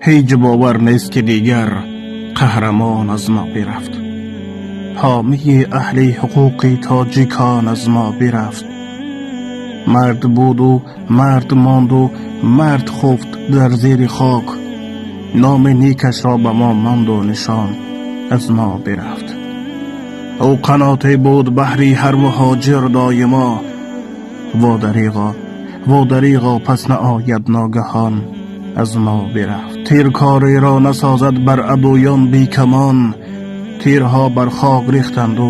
Ҳеҷ бовар нест, ки дигар қаҳрамон аз мо бирафт. Ҳомии аҳли ҳуқуқи тоҷикон аз мо бирафт. Мард буду мард монду мард хуфт дар зери хок. Номи некашро ба мо монду нишон аз мо бирафт. Ӯ қаноте буд баҳри ҳар муҳоҷир доимо. Во дареғо, во дареғо, пас наояд ногаҳон аз мо бирафт. Тиркореро насозад бар адуён бекамон. Тирҳо бар хок рехтанду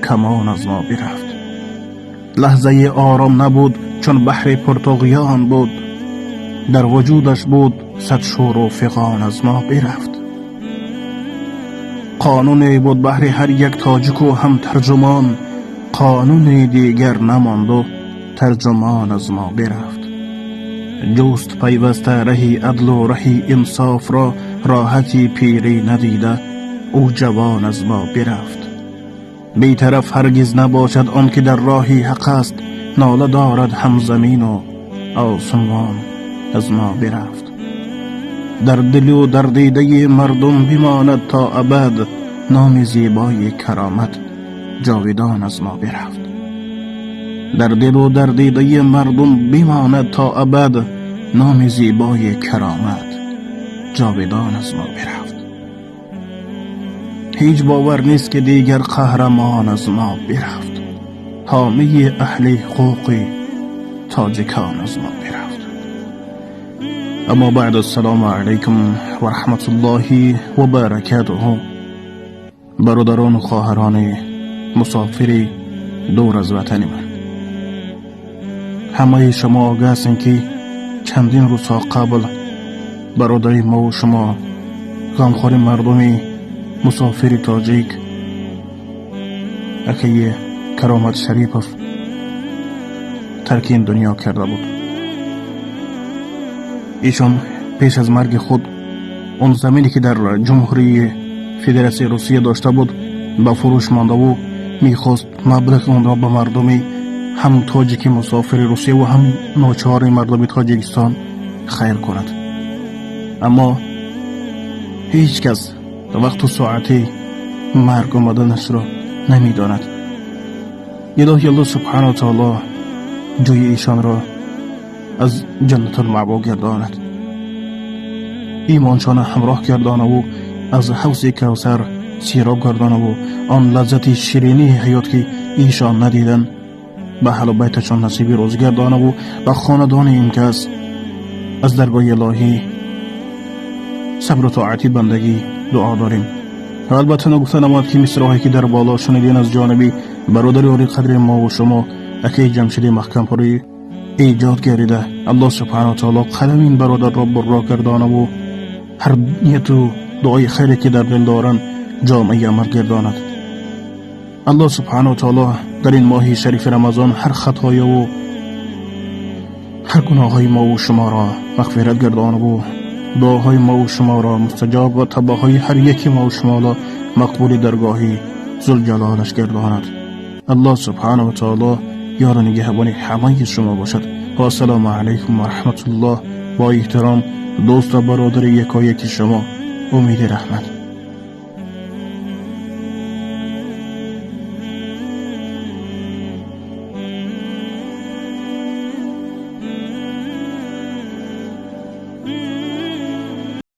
камон аз мо бирафт. Лаҳзаи ором набуд, чун баҳри пуртуғён буд. Дар вуҷудаш буд сад шӯру фиғон аз мо бирафт. Қонуне буд баҳри ҳар як тоҷику ҳам тарҷумон. Қонуни дигар намонду тарҷумон аз мо бирафт. Ҷуст пайваста раҳи адлу раҳи инсофро, роҳати пирӣ надида ӯ ҷавон аз мо бирафт. Бетараф ҳаргиз набошад он ки дар роҳи ҳақ аст. Нола дорад ҳам замину осмон аз мо бирафт. Дар дилу дар дидаи мардум бимонад то абад номи зебои каромат ҷовидон аз мо бирафт. Дар дилу дар дидаи мардум бимонад то абад номи зебои каромат ҷовидон аз мо бирафт. Ҳеҷ бовар нест, ки дигар қаҳрамон аз мо бирафт. Ҳомии аҳли ҳуқуқи тоҷикон аз мо бирафт. Аммо баъд, ассалому алайкум ва раҳматуллоҳи ва баракатуҳу. Бародарону хоҳарони мусофири дур аз ватани ман, ҳамаи шумо огаҳ ҳастем, ки чандин рӯзҳо қабл бародари мову шумо, ғамхори мардуми мусофири тоҷик, акаи Каромат Шарипов тарки ин дунё карда буд. Эшон пеш аз марги худ он замине, ки дар Ҷумҳурии Федератсияи Русия дошта буд, ба фурӯш мондаву мехост маблағи онро ба мардуми ҳам тоҷики мусофири Русия ва ҳам ночори мардуми Тоҷикистон хайр кунад. Аммо ҳеҷ кас вақту соати марг омаданашро намедонад. Илоҳи Аллоҳ субҳану таоло ҷои эшонро аз Ҷаннатулмаъво гардонад, имоншона ҳамроҳ гардонаву аз ҳавзи Кавсар сироб гардонаву он лаззати ширинии ҳаёт, ки эшон надиданд, ба аҳлу байташон насиби рӯзӣ гардонаву ба хонадони ин кас аз даргоҳи илоҳӣ сабру тоати бандагӣ дуо дорем. Ва албатта, нагуфта намояд, ки мисраҳое, ки дар боло шунидин, аз ҷониби бародари олиқадри мову шумо, акаи Ҷамшиди Маҳкампурӣ эҷод гардида. Аллоҳ субҳану таоло қалами ин бародарро бурро гардонаву ҳар нияту дуои хайре, ки дар дил доранд, ҷомаи амал гардонад. Аллоҳ субҳану таоло дар ин моҳи шарифи Рамазон ҳар хатояву ҳар гуноҳҳои мову шуморо мағфират гардонаву дуоҳои мову шуморо мустаҷоб ва тавбаҳои ҳар яки мову шуморо мақбули даргоҳи зулҷалолаш гардонад. Аллоҳ субҳану таоло ёру нигаҳбони ҳамаи шумо бошад. Ва ассалому алайкум ва раҳматуллоҳ. Бо эҳтиром, дӯст ва бародари якояки шумо, Умиди Раҳмат.